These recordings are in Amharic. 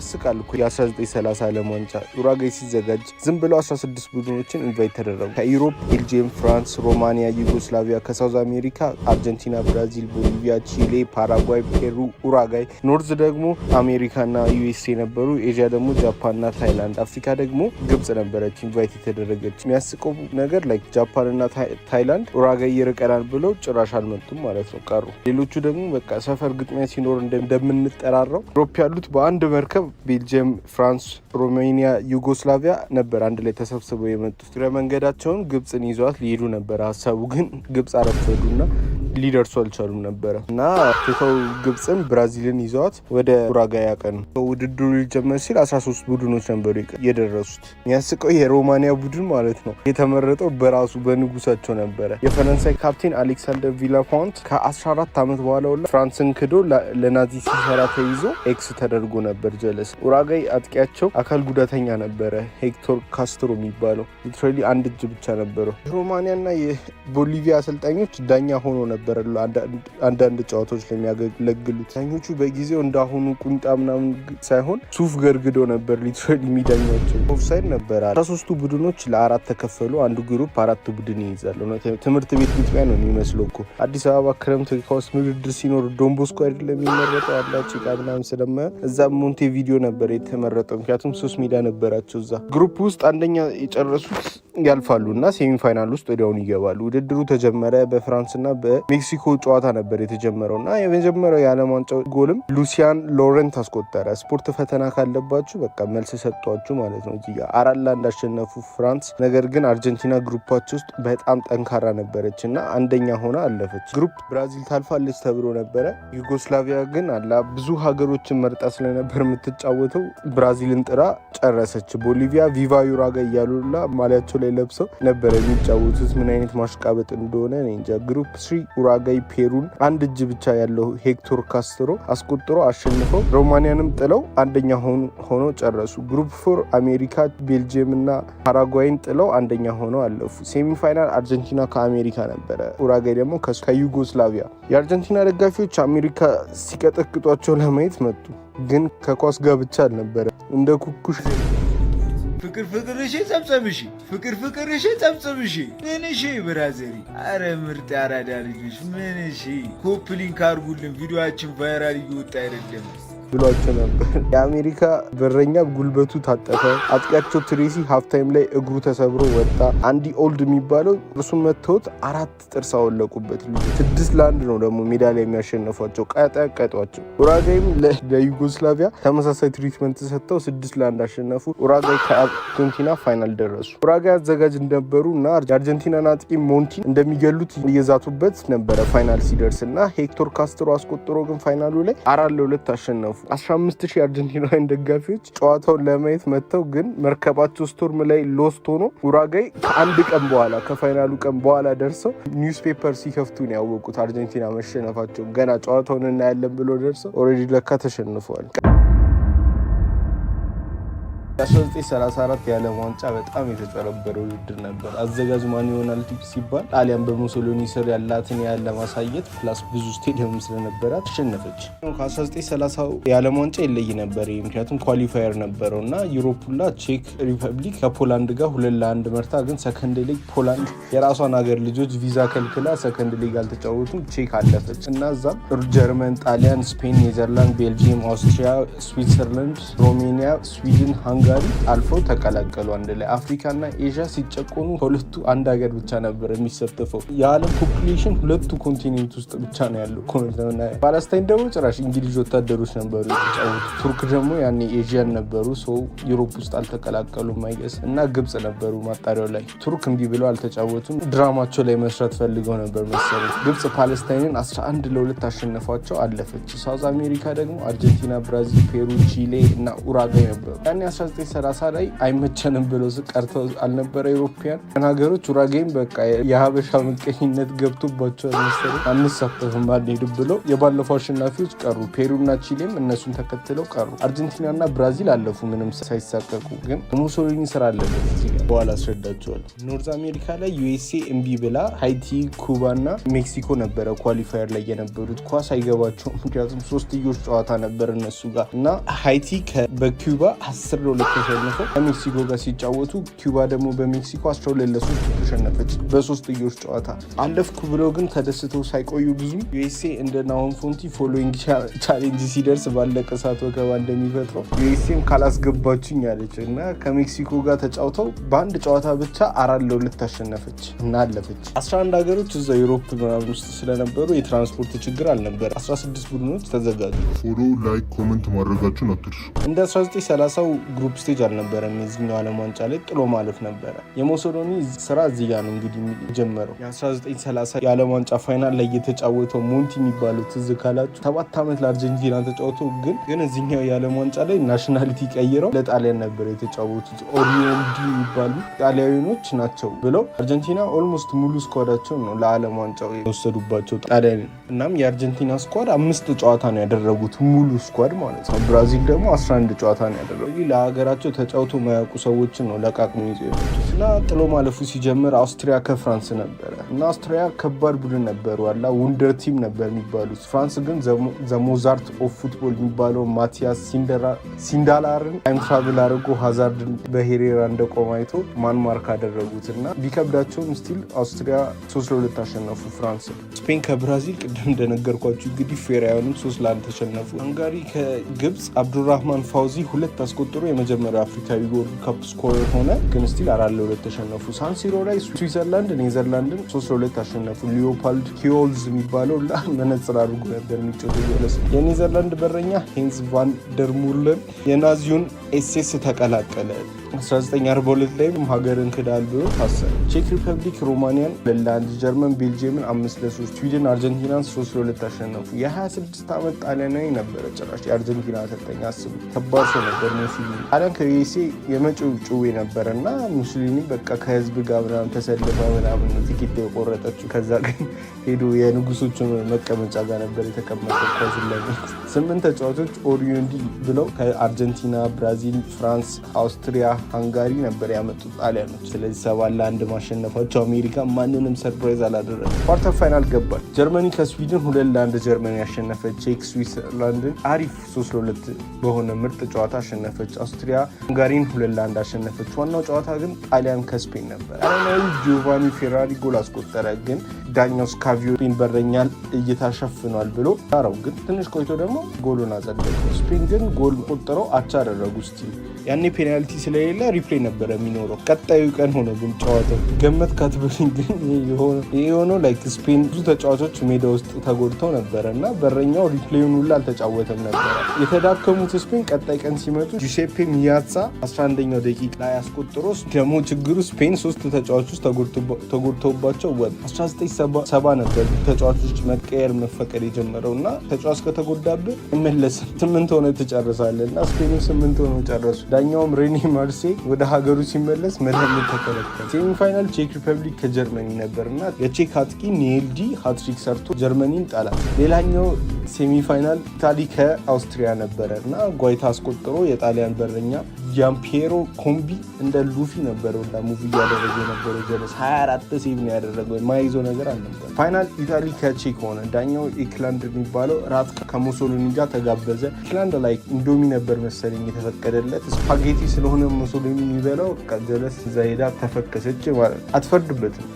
ያስቃል እኮ። የ1930 ዓለም ዋንጫ ኡራጋይ ሲዘጋጅ ዝም ብለው 16 ቡድኖችን invite ተደረጉ። ከ Europe ቤልጅየም፣ ፍራንስ፣ ሮማኒያ፣ ዩጎስላቪያ፣ ከ South America አርጀንቲና፣ ብራዚል፣ ቦሊቪያ፣ ቺሌ፣ ፓራጓይ፣ ፔሩ፣ ኡራጋይ። North ደግሞ አሜሪካና USA ነበሩ። ኤዥያ ደግሞ ጃፓንና ታይላንድ፣ አፍሪካ ደግሞ ግብጽ ነበረች invite የተደረገች። የሚያስቀው ነገር like ጃፓንና ታይላንድ ኡራጋይ ይርቀናል ብለው ጭራሽ አልመጡም ማለት ነው፣ ቀሩ። ሌሎቹ ደግሞ በቃ ሰፈር ግጥሚያ ሲኖር እንደምንጠራራው Europe ያሉት በአንድ መርከብ ቤልጅየም፣ ፍራንስ፣ ሮሜኒያ፣ ዩጎስላቪያ ነበር አንድ ላይ ተሰብስበው የመጡት። እግረ መንገዳቸውን ግብፅን ይዘዋት ሊሄዱ ነበር ሀሳቡ። ግን ግብፅ አረፈዱና ሊደርሱ አልቻሉም ነበረ እና ትተው ግብፅን ብራዚልን ይዘዋት ወደ ኡራጋይ ያቀኑ። ውድድሩ ሊጀመር ሲል 13 ቡድኖች ነበሩ የደረሱት። የሚያስቀው የሮማኒያ ቡድን ማለት ነው የተመረጠው በራሱ በንጉሳቸው ነበረ። የፈረንሳይ ካፕቴን አሌክሳንደር ቪላፖንት ከ14 ዓመት በኋላ ሁላ ፍራንስን ክዶ ለናዚ ሲሰራ ተይዞ X ተደርጎ ነበር። ጀለስ ኡራጋይ አጥቂያቸው አካል ጉዳተኛ ነበረ፣ ሄክቶር ካስትሮ የሚባለው፣ literally አንድ እጅ ብቻ ነበረው። የሮማኒያና የቦሊቪያ አሰልጣኞች ዳኛ ሆኖ ነበር አንዳንድ ጨዋታዎች ለሚያገለግሉት። ዳኞቹ በጊዜው እንዳሁኑ ቁንጣ ምናምን ሳይሆን ሱፍ ገርግደው ነበር literally የሚዳኟቸው። ኦፍሳይድ ነበር። 13ቱ ቡድኖች ለአራት ተከፈሉ። አንዱ group አራት ቡድን ይይዛል። ትምህርት ቤት ግጥሚያ ነው የሚመስለው እኮ። አዲስ አበባ ክረምት ኳስ ውድድር ሲኖር ዶንቦስኮ አይደለም የሚመረጠው? አላ ጭቃ ምናምን ስለማይሆን እዛ ሞንቴ ቪዲዮ ነበር የተመረጠው። ምክንያቱም ሶስት ሜዳ ነበራቸው። እዛ group ውስጥ አንደኛ የጨረሱት ያልፋሉ እና semi final ውስጥ ወዲያውኑ ይገባሉ። ውድድሩ ተጀመረ። በፍራንስና በሜክሲኮ ጨዋታ ነበር የተጀመረው እና የመጀመሪያው የዓለም ዋንጫ ጎልም ሉሲያን ሎረንት አስቆጠረ። ስፖርት ፈተና ካለባችሁ በቃ መልስ ሰጧችሁ ማለት ነው። እዚህ ጋር 4-1 አሸነፉ ፍራንስ። ነገር ግን አርጀንቲና group ኣቸው ውስጥ በጣም ጠንካራ ነበረች እና አንደኛ ሆና አለፈች። Group ብራዚል ታልፋለች ተብሎ ነበረ። ዩጎስላቪያ ግን አላ ብዙ ሀገሮችን መርጣ ስለነበር የምትጫወተው ብራዚልን ጥላ ጨረሰች። ቦሊቪያ "Viva Uruguay" እያሉላ ማሊያቸው ላይ ለብሰው ነበረ የሚጫወቱት። ምን አይነት ማሽቃበጥ እንደሆነ እኔ እንጃ። Group three ኡራጋይ ፔሩን አንድ እጅ ብቻ ያለው ሄክቶር ካስትሮ አስቆጥሮ አሸንፈው ሮማኒያንም ጥለው አንደኛ ሆኖ ጨረሱ። Group four አሜሪካ ቤልጅየም እና ፓራጓይን ጥለው አንደኛ ሆነው አለፉ። Semi final አርጀንቲና ከአሜሪካ ነበረ፣ ኡራጋይ ደግሞ ከዩጎስላቪያ። የአርጀንቲና ደጋፊዎች አሜሪካ ሲቀጠቅጧቸው ለማየት መጡ። ግን ከኳስ ጋር ብቻ አልነበረ፣ እንደ ኩኩሽ ፍቅር ፍቅር እሺ ጸብጸብ እሺ፣ ፍቅር ፍቅር እሺ ጸብጸብ እሺ፣ ምን እሺ brother ኢ፣ አረ ምርጥ አራዳ ልጆች፣ ምን እሺ፣ copy link አድርጉልን፣ ቪዲዮአችን viral እየወጣ አይደለም። ብሏቸው ነበር። የአሜሪካ በረኛ ጉልበቱ ታጠፈ። አጥቂያቸው ትሬሲ halftime ላይ እግሩ ተሰብሮ ወጣ። አንዲ ኦልድ የሚባለው እርሱን መተውት አራት ጥርስ አወለቁበት። ልጁ 6-1 ነው ደግሞ ሜዳ ላይ የሚያሸነፏቸው፣ ቀጠቀጧቸው። ኡራጋይም ለዩጎስላቪያ ተመሳሳይ treatment ሰጥተው 6-1 አሸነፉ። ኡራጋይ ከአርጀንቲና final ደረሱ። ኡራጋይ አዘጋጅ እንደነበሩ እና የአርጀንቲናን አጥቂ ሞንቲ እንደሚገሉት እየዛቱበት ነበረ final ሲደርስ እና ሄክቶር ካስትሮ አስቆጥሮ ግን final ኡ ላይ 4-2 አሸነፉ። 15 ሺህ አርጀንቲናውያን ደጋፊዎች ጨዋታውን ለማየት መጥተው ግን መርከባቸው storm ላይ lost ሆኖ ኡራጋይ ከአንድ ቀን በኋላ፣ ከ final ኡ ቀን በኋላ ደርሰው newspaper ሲከፍቱ ነው ያወቁት አርጀንቲና መሸነፋቸው። ገና ጨዋታውን እናያለን ብሎ ደርሰው already ለካ ተሸንፈዋል። 1934 የዓለም ዋንጫ በጣም የተጨረበረ ውድድር ነበር። አዘጋጅ ማን ይሆናል ሲባል ጣሊያን በሙሶሊኒ ስር ያላትን ያህል ለማሳየት plus ብዙ ስቴዲየም ስለነበራት አሸነፈች። ከ1930 የዓለም ዋንጫ ይለይ ነበር፣ ምክንያቱም qualifier ነበረው እና Europe ሁላ ቼክ ሪፐብሊክ ከፖላንድ ጋር 2-1 መርታ፣ ግን second leg ፖላንድ የራሷን ሀገር ልጆች ቪዛ ከልክላ second leg አልተጫወቱም። ቼክ አለፈች እና እዛም ጀርመን፣ ጣሊያን፣ ስፔን፣ ኔዘርላንድ፣ ቤልጂየም፣ አውስትሪያ፣ ስዊትዘርላንድ፣ ሮሜኒያ፣ ስዊድን፣ ሃንጋሪ አልፈው ተቀላቀሉ። አንድ ላይ አፍሪካና ኤዥያ ሲጨቆኑ ከሁለቱ አንድ ሀገር ብቻ ነበር የሚሳተፈው። የዓለም population ሁለቱ continent ውስጥ ብቻ ነው ያለው። ፓለስታይን ደግሞ ጭራሽ እንግሊዝ ወታደሮች ነበሩ የተጫወቱ። ቱርክ ደግሞ ያኔ Asian ነበሩ፣ so Europe ውስጥ አልተቀላቀሉም I guess፣ እና ግብጽ ነበሩ ማጣሪያው ላይ። ቱርክ እምቢ ብለው አልተጫወቱም። ድራማቸው ላይ መስራት ፈልገው ነበር መሰለኝ። ግብጽ ፓለስታይንን 11-2 አሸነፏቸው፣ አለፈች። South America ደግሞ አርጀንቲና፣ ብራዚል፣ ፔሩ፣ ቺሌ እና ኡራጋይ ነበሩ። ያኔ 1930 ላይ አይመቸንም ብለው ቀርተው አልነበረ European ሀገሮች? ኡራጋይም በቃ የሀበሻ ምቀኝነት ገብቶባቸዋል መሰለኝ፣ አንሳተፍም አንሄድም ብለው የባለፈው አሸናፊዎች ቀሩ። ፔሩና ቺሌም እነሱን ተከትለው ቀሩ። አርጀንቲናና ብራዚል አለፉ ምንም ሳይሳቀቁ። ግን ሙሶሊኒ ስራ አለበት እዚህ ጋር። በኋላ አስረዳቸዋል። North America ላይ USA እምቢ ብላ ሃይቲ፣ ኩባ እና ሜክሲኮ ነበረ qualifier ላይ የነበሩት። ኳስ አይገባቸውም፣ ምክንያቱም ሶስትዮሽ ጨዋታ ነበር እነሱ ጋር። እና ሃይቲ በኩባ 10-2 ተሸንፈው ከሜክሲኮ ጋር ሲጫወቱ ኩባ ደግሞ በሜክሲኮ 12-3 ተሸነፈች በሶስትዮሽ ጨዋታ። አለፍኩ ብለው ግን ተደስተው ሳይቆዩ ብዙ USA እንደ ናሆም ፎንቲ following challenge ሲደርስ ባለቀ ሰዓት ወከባ እንደሚፈጥረው USA ም ካላስገባችኝ አለች እና ከሜክሲኮ ጋር ተጫውተው በአንድ ጨዋታ ብቻ 4-2 አሸነፈች እና አለፈች። 11 ሀገሮች እዛ Europe ምናምን ውስጥ ስለነበሩ የትራንስፖርት ችግር አልነበረ። 16 ቡድኖች ተዘጋጁ። Follow፣ like፣ comment ማድረጋችሁን አትርሱ። እንደ 1930 group stage አልነበረም። የዚህኛው ዓለም ዋንጫ ላይ ጥሎ ማለፍ ነበረ። የሙሶሎኒ ስራ እዚህ ጋር ነው እንግዲህ የጀመረው። የ1930 የዓለም ዋንጫ final ላይ የተጫወተው ሞንቲ የሚባለው ትዝ ካላችሁ 7 ዓመት ለአርጀንቲና ተጫውቶ ግን እዚህኛው የዓለም ዋንጫ ላይ nationality ቀይረው ለጣሊያን ነበር የተጫወቱት። ኦሪዮንዲ የሚባሉ ጣሊያኖች ናቸው ብለው አርጀንቲና almost ሙሉ squad ኣቸውን ነው ለዓለም ዋንጫው የወሰዱባቸው ጣሊያን። እናም የአርጀንቲና squad አምስት ጨዋታ ነው ያደረጉት፣ ሙሉ squad ማለት ነው። ብራዚል ደግሞ 11 ጨዋታ ነው ያደረጉት። ለሀገራቸው ተጫውቶ ማያውቁ ሰዎችን ነው ለቃቅሞ ይዘው የመጡት። እና ጥሎ ማለፉ ሲጀምር አውስትሪያ ከፍራንስ ነበረ እና አውስትሪያ ከባድ ቡድን ነበሩ፣ አላ Wunder Team ነበር የሚባሉት። ፍራንስ ግን the Mozart of football የሚባለው ማቲያስ ሲንዳላርን time travel አድርጎ ሃዛርድን በሄሬራ እንደቆመ አይቶ man mark አደረጉት እና ቢከብዳቸውም still አውስትሪያ 3-2 አሸነፉ ፍራንስ። ስፔን ከብራዚል ቅድም እንደነገርኳችሁ እንግዲህ fair አይሆንም፣ 3-1 ተሸነፉ። ሃንጋሪ ከግብፅ አብዱራህማን ፋውዚ ሁለት አስቆጥሮ የመጀመሪያው አፍሪካዊ World Cup scorer ሆነ፣ ግን still 4-2 ተሸነፉ። ሳንሲሮ ላይ ስዊዘርላንድ ኔዘርላንድን 3-2 አሸነፉ። ሊዮፖልድ ኪዮልዝ የሚባለው መነጽር አድርጎ ነበር የሚጫወተው። የኔዘርላንድ በረኛ ሄንዝ ቫን ደርሙለን የናዚውን SS ተቀላቀለ። 1942 ላይም ሀገርን ክዳል ብሎ ታሰረ። ቼክ ሪፐብሊክ ሮማኒያን 2-1፣ ጀርመን ቤልጅየምን 5-3፣ ስዊድን አርጀንቲናን 3-2 አሸነፉ። የ26 ዓመት ጣሊያናዊ ነበረ ጭራሽ የአርጀንቲና አሰልጣኝ፣ አስቡ። ከባድ ሰው ነበር ሙሶሊኒ። ጣሊያን ከ USA የመጪው ጭዌ ነበረ እና ሙሶሊኒ በቃ ከህዝብ ጋር ምናምን ተሰልፈ ምናምን ነው ቲኬት የቆረጠችው። ከዛ ግን ሄዶ የንጉሶቹ መቀመጫ ጋር ነበር የተቀመጠው ኳሱን ላይ። ስምንት ተጫዋቾች ኦሪዮንዲ ብለው ከአርጀንቲና፣ ብራዚል፣ ፍራንስ፣ አውስትሪያ፣ ሃንጋሪ ነበር ያመጡት ጣሊያኖች። ስለዚህ 7-1 ማሸነፋቸው አሜሪካ ማንንም surprise አላደረገም። Quarter final ገባል። ጀርመኒ ከስዊድን 2-1 ጀርመኒ ያሸነፈች። ቼክ ስዊትዘርላንድን አሪፍ 3-2 በሆነ ምርጥ ጨዋታ አሸነፈች። አውስትሪያ ሃንጋሪን 2-1 አሸነፈች። ዋናው ጨዋታ ግን ጣሊያን ከስፔን ነበር። ጣሊያናዊ ጂዮቫኒ ፌራሪ ጎል አስቆጠረ፣ ግን ዳኛው ስካቪዮ ስፔን በረኛል እይታ ሸፍኗል ብሎ ሻረው። ግን ትንሽ ቆይቶ ደግሞ ጎሉን አጸደቀው። ስፔን ግን ጎል ቆጥረው አቻ አደረጉ። Still ያኔ ፔናልቲ ስለሌለ replay ነበረ የሚኖረው። ቀጣዩ ቀን ሆነ ግን ጨዋታው ገመት ካትበልኝ ግን የሆነው like ስፔን ብዙ ተጫዋቾች ሜዳ ውስጥ ተጎድተው ነበረ እና በረኛው replay ውን ሁላ አልተጫወተም ነበረ። የተዳከሙት ስፔን ቀጣይ ቀን ሲመጡ ጁሴፔ ሚያዛ 11ኛው ደቂቃ ላይ አስቆጥሮ ደግሞ ችግሩ ስፔን ሶስት ተጫዋቾች ተጎድተውባቸው ወጡ። 1970 ነበር ተጫዋቾች መቀየር መፈቀድ የጀመረው እና ተጫዋች ከተጎዳብህ አይመለስም። ስምንት ሆነ ትጨርሳለህ እና ስፔንም ስምንት ሆነው ጨረሱ። ዳኛውም ሬኔ ማርሴ ወደ ሀገሩ ሲመለስ መድኃኒት ተከለከለ። Semifinal ቼክ ሪፐብሊክ ከጀርመኒ ነበር እና የቼክ አጥቂ ኒልዲ ሃትሪክ ሰርቶ ጀርመኒን ጣላት። ሌላኛው semifinal ኢታሊ ከአውስትሪያ ነበረ እና ጓይታ አስቆጥሮ የጣሊያን በረኛ ጃምፒዬሮ ኮምቢ እንደ ሉፊ ነበረ ሁላ move እያደረገ የነበረው፣ ጀለስ 24 save ነው ያደረገው። የማይዘው ነገር አልነበር። Final ኢታሊ ከቼክ ሆነ። ዳኛው ኤክላንድ የሚባለው ራት ከሙሶሊኒ ጋር ተጋበዘ። ኤክላንድ ላይ ኢንዶሚ ነበር መሰለኝ የተፈቀደለት፣ ስፓጌቲ ስለሆነ ሙሶሊኒ የሚበላው ጀለስ እዛ ሄዳ ተፈከሰች ማለት ነው። አትፈርድበትም።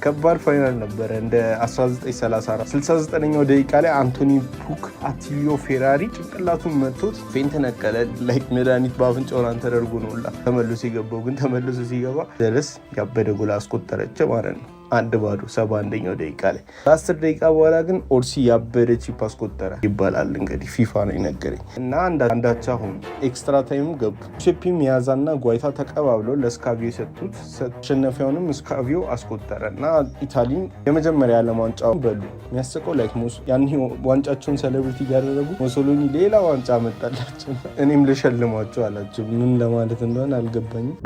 ከባድ final ነበረ። እንደ 1934 69ኛው ደቂቃ ላይ አንቶኒ ፑክ አቲሊዮ ፌራሪ ጭንቅላቱን መቶት faint ነቀለ። Like መድኃኒት በአፍንጫው ተደርጎ ነው ሁላ ተመልሶ የገባው። ግን ተመልሶ ሲገባ ጀለስ ያበደ ጎል አስቆጠረች ማለት ነው። 1-0 71ኛው ደቂቃ ላይ። ከ10 ደቂቃ በኋላ ግን ኦርሲ ያበደ chip አስቆጠረ ይባላል። እንግዲህ ፊፋ ነው የነገረኝ። እና አንዳቻ ሆኑ። Extra time ኡ ገቡ። ቼፒ ሚያዛና ጓይታ ተቀባብለው ለስካቪዮ የሰጡት፣ አሸናፊውንም ስካቪዮ አስቆጠረ እና ኢታሊን የመጀመሪያ ዓለም ዋንጫ በሉ። የሚያስቀው like ያን ዋንጫቸውን celebrate እያደረጉ ሞሶሎኒ ሌላ ዋንጫ መጣላቸው። እኔም ልሸልሟቸው አላቸው። ምን ለማለት እንደሆነ አልገባኝም።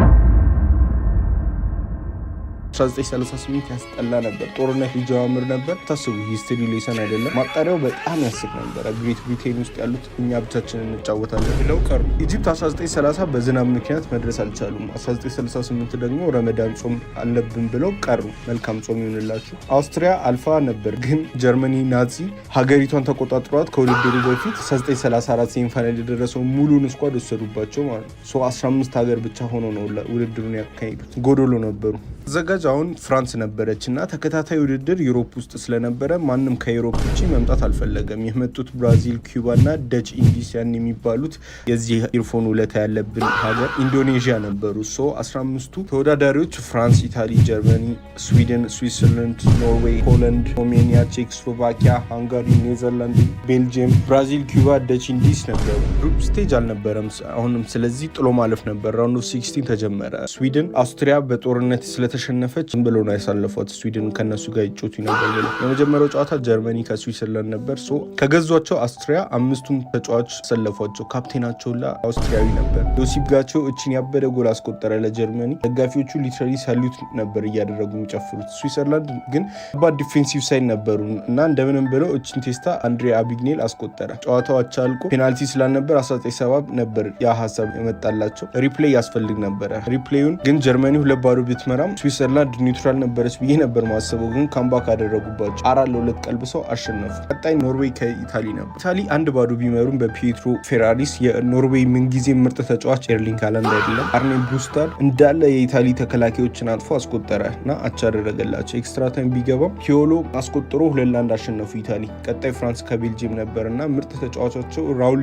1938 ያስጠላ ነበር። ጦርነት ሊጀማምር ነበር። ታስቡ፣ history lesson አይደለም። ማጣሪያው በጣም ያስቅ ነበረ። Great Britain ውስጥ ያሉት እኛ ብቻችን እንጫወታለን ብለው ቀሩ። Egypt 1930 በዝናብ ምክንያት መድረስ አልቻሉም። 1938 ደግሞ ረመዳን ጾም አለብን ብለው ቀሩ። መልካም ጾም ይሆንላችሁ። አውስትሪያ አልፋ ነበር፣ ግን ጀርመኒ ናዚ ሀገሪቷን ተቆጣጥሯት ከውድድሩ በፊት 1934 semi-final የደረሰው ሙሉን squad ወሰዱባቸው ማለት ነው። So 15 ሀገር ብቻ ሆኖ ነው ውድድሩን ያካሄዱት። ጎዶሎ ነበሩ። አዘጋጅ አሁን ፍራንስ ነበረች እና ተከታታይ ውድድር Europe ውስጥ ስለነበረ ማንም ከ Europe ውጭ መምጣት አልፈለገም። የመጡት ብራዚል፣ ኩባ እና Dutch Indies ያን የሚባሉት የዚህ earphone ውለታ ያለብን ሀገር ኢንዶኔዥያ ነበሩ። So 15ቱ ተወዳዳሪዎች ፍራንስ፣ ኢታሊ፣ ጀርመኒ፣ ስዊድን፣ ስዊትዘርላንድ፣ ኖርዌይ፣ ፖላንድ፣ ሮሜኒያ፣ ቼክ ስሎቫኪያ፣ ሃንጋሪ፣ ኔዘርላንድ፣ ቤልጅየም፣ ብራዚል፣ ኩባ፣ Dutch Indies ነበሩ። Group stage አልነበረም አሁንም፣ ስለዚህ ጥሎ ማለፍ ነበር። Round of 16 ተጀመረ። ስዊድን አውስትሪያ በጦርነት ስለተሸነፈች ዝም ብሎ ነው ያሳለፏት። ስዊድን ከነሱ ጋር ይጮቱ ነበር ብለው። የመጀመሪያው ጨዋታ ጀርመኒ ከስዊትዘርላንድ ነበር። So ከገዟቸው አውስትሪያ አምስቱን ተጫዋች ሰለፏቸው። ካፕቴናቸው ላ አውስትሪያዊ ነበር። ዮሲፕ ጋቸው እችን ያበደ ጎል አስቆጠረ ለጀርመኒ። ደጋፊዎቹ literally salute ነበር እያደረጉ የሚጨፍሩት። ስዊትዘርላንድ ግን ከባድ defensive side ነበሩ እና እንደምንም ብለው እችን ቴስታ አንድሬ አቢግኔል አስቆጠረ። ጨዋታው አቻ አልቆ ፔናልቲ ስላልነበር 1970 ነበር ያ ሀሳብ የመጣላቸው። Replay ያስፈልግ ነበረ። Replay ኡን ግን ጀርመኒ 2-0 ብትመራም ስዊትዘርላንድ neutral ነበረች ብዬ ነበር ማስበው፣ ግን comeback አደረጉባቸው። 4-2 ቀልብሰው አሸነፉ። ቀጣይ ኖርዌይ ከኢታሊ ነበር። ኢታሊ 1-0 ቢመሩም በፒetro ፌራሪስ፣ የኖርዌይ ምንጊዜ ምርጥ ተጫዋች ኤርሊንግ ሃላንድ አይደለም፣ አርኔ ብሩስታድ እንዳለ የኢታሊ ተከላካዮችን አጥፎ አስቆጠረ እና አቻ አደረገላቸው። Extra time ቢገባም ፒዮሎ አስቆጥሮ 2-1 አሸነፉ ኢታሊ። ቀጣይ ፍራንስ ከቤልጅየም ነበር እና ምርጥ ተጫዋቻቸው ራውል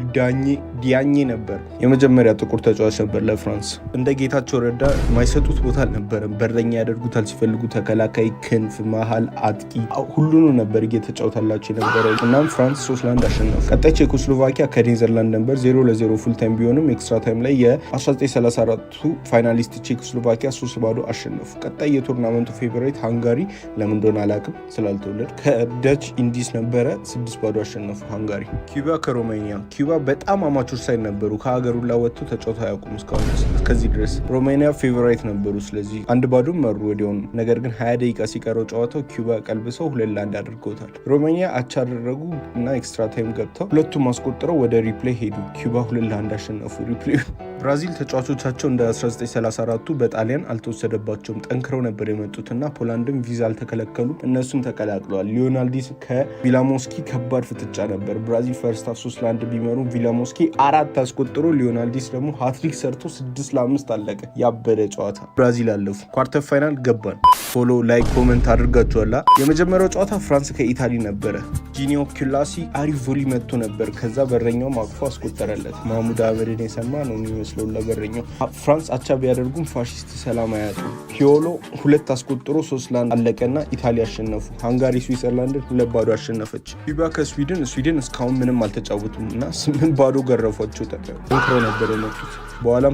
ዲያኜ ነበር። የመጀመሪያ ጥቁር ተጫዋች ነበር ለፍራንስ። እንደ ጌታቸው ረዳ የማይሰጡት ቦታ አልነበረም። በረኛ ያደርጉታል ሲፈልጉ፣ ተከላካይ፣ ክንፍ፣ መሀል፣ አጥቂ ሁሉኑ ነበር እየተጫወታላቸው የነበረው። እናም ፍራንስ 3-1 አሸነፉ። ቀጣይ ቼኮስሎቫኪያ ከኔዘርላንድ ነበር። 0-0 full time ቢሆንም extra time ላይ የ1934ቱ finalist ቼኮስሎቫኪያ 3-0 አሸነፉ። ቀጣይ የ tournament ኡ favorite ሃንጋሪ፣ ለምን እንደሆነ አላውቅም ስላልተወለድ፣ ከ Dutch Indies ነበረ። 6-0 አሸነፉ ሃንጋሪ። ኪዩባ ከሮማኒያ። ኪዩባ በጣም amateur side ነበሩ። ከሀገሩ ላ ወጥቶ ተጫውተው አያውቁም እስካሁን እስከዚህ ድረስ። ሮማኒያ favorite ነበሩ። ስለዚህ 1-0 መሩ ወዲያውኑ። ነገር ግን 20 ደቂቃ ሲቀረው ጨዋታው ኪዩባ ቀልብሰው 2-1 አድርገውታል። ሮማኒያ አቻ አደረጉ እና extra time ገብተው ሁለቱም አስቆጥረው ወደ replay ሄዱ። ኪዩባ 2-1 አሸነፉ replay። ብራዚል ተጫዋቾቻቸው እንደ 1934ቱ በጣሊያን አልተወሰደባቸውም። ጠንክረው ነበር የመጡት እና ፖላንድም ቪዛ አልተከለከሉም። እነሱም ተቀላቅለዋል። ሊዮናልዲስ ከቪላሞስኪ ከባድ ፍጥጫ ነበር። ብራዚል first half 3-1 ቢመሩ ቪላሞስኪ አራት አስቆጥሮ ሊዮናልዲስ ደግሞ ሃትሪክ ሰርቶ 6-5 አለቀ። ያበደ ጨዋታ። ብራዚል አለፉ። Quarter final ገባን። Follow፣ like፣ comment አድርጋችኋላ። የመጀመሪያው ጨዋታ ፍራንስ ከኢታሊ ነበረ። ጂኒዮ ኩላሲ አሪፍ volley መጥቶ ነበር። ከዛ በረኛውም አቅፎ አስቆጠረለት። ማህሙድ አህመድን የሰማ ነው የሚመስለው ለበረኛው። ፍራንስ አቻ ቢያደርጉም ፋሽስት ሰላም አያጡ። ፒዮሎ ሁለት አስቆጥሮ 3-1 አለቀና ኢታሊ አሸነፉ። ሃንጋሪ ስዊትዘርላንድን 2-0 አሸነፈች። ኪዩባ ከስዊድን። ስዊድን እስካሁን ምንም አልተጫወቱም እና 8-0 ገረፏቸው። ጠንክረው ነበር የመጡት። በኋላም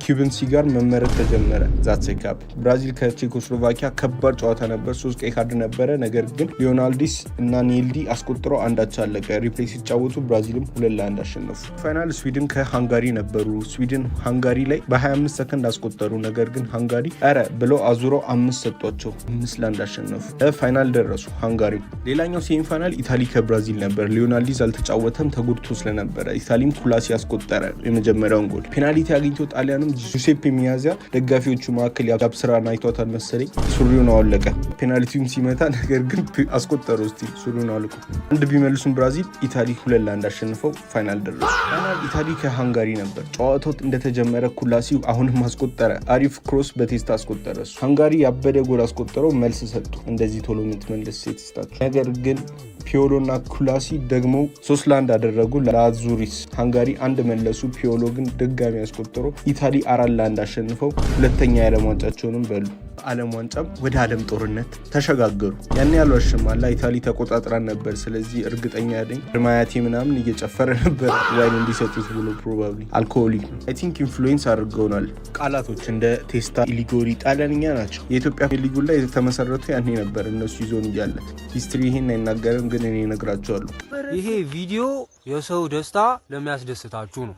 Cuban cigar መመረት ተጀመረ። That's cap። ብራዚል ከቼኮስሎቫኪያ ከባድ ጨዋታ ነበር። ሶስት ቀይ ካርድ ነበረ። ነገር ግን ሊዮናልዲስ እና ኔልዲ አስቆጥረው አንድ አቻ አለቀ። Replay ሲጫወቱ ብራዚልም 2-1 አሸነፉ። Final ስዊድን ከሃንጋሪ ነበሩ። ስዊድን ሃንጋሪ ላይ በ25 ሰከንድ አስቆጠሩ። ነገር ግን ሃንጋሪ ኧረ ብለው አዙረው አምስት ሰጧቸው። 5-1 አሸነፉ። Final ደረሱ ሃንጋሪ። ሌላኛው semi final ኢታሊ ከብራዚል ነበር። ሊዮናልዲዝ አልተጫወተም ተጎድቶ ስለነበረ። ኢታሊም ኩላሲ አስቆጠረ የመጀመሪያውን ጎል። ፔናልቲ አግኝቶ ጣሊያንም ጁሴፔ ሚያዚያ ደጋፊዎቹ መካከል ያብስራን አይቷታል መሰለኝ፣ ሱሪውን አወለቀ። ፔናልቲውም ሲመታ ነገር ግን አስቆጠሩ። እስቲ ሱሪውን አውልቆ አንድ ቢመልሱም ብራዚል ኢታሊ 2-1 አሸንፈው final ደረሱ። Final ኢታሊ ከሃንጋሪ ነበር። ጨዋታው እንደተጀመረ ኩላሲ አሁንም አስቆጠረ። አሪፍ cross በቴስታ አስቆጠረ። እሱ ሃንጋሪ ያበደ ጎል አስቆጠረው። መልስ ሰጡ። እንደዚህ ቶሎ የምትመልስ ሴት ስጣቸው። ነገር ግን ፒዮሎ እና ኩላሲ ደግሞ 3-1 አደረጉ ለአዙሪስ። ሃንጋሪ አንድ መለሱ። ፒዮሎ ግን ድጋሚ አስቆጠሩ። ኢታሊ 4-1 አሸንፈው ሁለተኛ የዓለም ዋንጫቸውንም በሉ። ዓለም ዋንጫም ወደ ዓለም ጦርነት ተሸጋገሩ። ያን ያልዋሽም አላ ኢታሊ ተቆጣጥራን ነበር። ስለዚህ እርግጠኛ ነኝ ማያቴ ምናምን እየጨፈረ ነበር wine እንዲሰጡት ብሎ፣ probably alcoholic ነው። I think influence አድርገውናል። ቃላቶች እንደ ቴስታ፣ ሊጎሪ ጣሊያንኛ ናቸው። የኢትዮጵያ ሊጉ ላይ የተመሰረቱ ያኔ ነበር እነሱ ይዞን እያለ። History ይሄን አይናገርም፣ ግን እኔ እነግራቸዋለሁ። ይሄ ቪዲዮ የሰው ደስታ ለሚያስደስታችሁ ነው።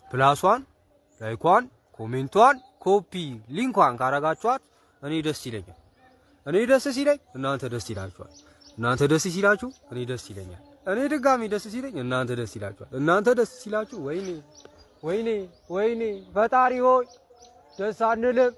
Plus ኧን፣ like ኳን፣ comment ቷን፣ copy link ኳን ካረጋችኋት እኔ ደስ ይለኛል። እኔ ደስ ሲለኝ እናንተ ደስ ይላችኋል። እናንተ ደስ ሲላችሁ እኔ ደስ ይለኛል። እኔ ድጋሚ ደስ ሲለኝ እናንተ ደስ ይላችኋል። እናንተ ደስ ሲላችሁ ወይኔ ወይኔ ወይኔ ፈጣሪ ሆይ ደስ አንልም።